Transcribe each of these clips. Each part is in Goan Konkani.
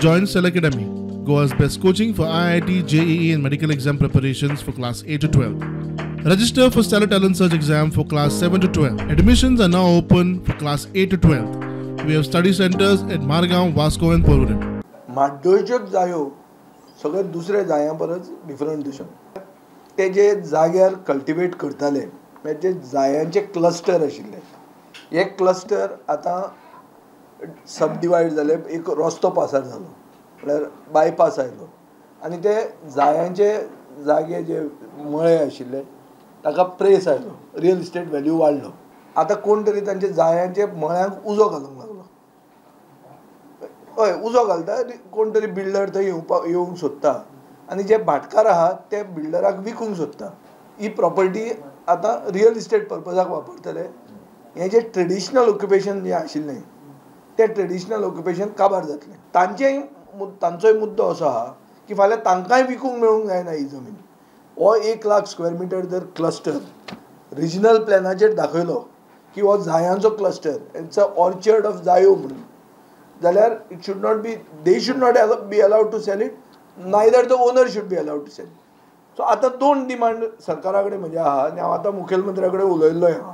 Join Stellar Academy, Goa's best coaching for IIT, JEE and medical exam preparations for class 8 to 12. Register for Stellar Talent Search exam for class 7 to 12. Admissions are now open for class 8 to 12. We have study centers at Margao, Vasco and Porvorim. म्हाड्डोळच्योच जायो सगळे दुसऱ्या जायां परस डिफरंट दिसून ते जे जाग्यार कल्टिवेट करताले, म्हणजे जे जायांचे क्लस्टर आशिल्ले, हे क्लस्टर आतां सब डिवायड जाले. एक रस्तो पासार जालो, म्हळ्यार बायपास आयलो आनी ते जायांचे जागे जे मळे आशिल्ले ताका प्रेस आयलो, रियल इस्टेट व्हॅल्यू वाडलो. आतां कोण तरी तांचे जायांचे मळ्यांक उजो घालूंक लागलो. हय, उजो घालता कोण तरी बिल्डर थंय येवंक सोदता आनी जे भाटकार आहात ते बिल्डराक विकूंक सोदता. ही प्रॉपर्टी आतां रियल इस्टेट पर्पजाक वापरतले. हें जें ट्रेडिशनल ऑक्युपेशन जें आशिल्लें तें ट्रेडिशनल ऑक्युपेशन काबार जातलें. तांचेय तांचोय मुद्दो असो आहा की फाल्यां तांकांय विकूंक मेळूंक जायना ही जमीन. हो 1 लाख स्क्वेअर मिटर जर क्लस्टर रिजनल प्लॅनाचेर दाखयलो की हो जायांचो cluster, it's a orchard of जायो म्हणून, जाल्यार it should not be, they should not be allowed to sell it, neither the owner should be allowed to sell it. So आतां दोन डिमांड सरकारा कडेन म्हजे आहा आनी हांव आतां मुखेलमंत्र्या कडेन उलयल्लोय आहा.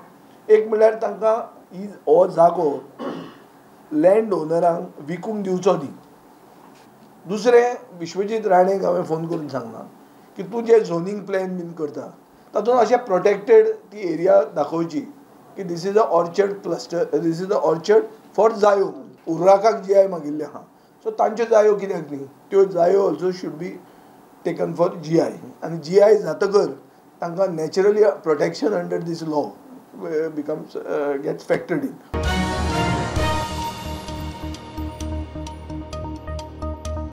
एक म्हणल्यार तांकां ही हो जागो लँड ओनरांक विकूंक दिवचो न्ही. दुसरें, विश्वजीत राणेक हांवें फोन करून सांगलां की तूं जें झोनींग प्लॅन बीन करता तातूंत अशें प्रोटेक्टेड ती एरिया दाखोवची की this is a orchard cluster, this is a orchard for जायो. उर्राकाक जी I मागिल्लें आहा, सो तांच्यो जायो कित्याक न्ही, त्यो जायो also should be taken for G I. आनी जी I जातकर तांकां naturally protection under this law becomes gets factored in.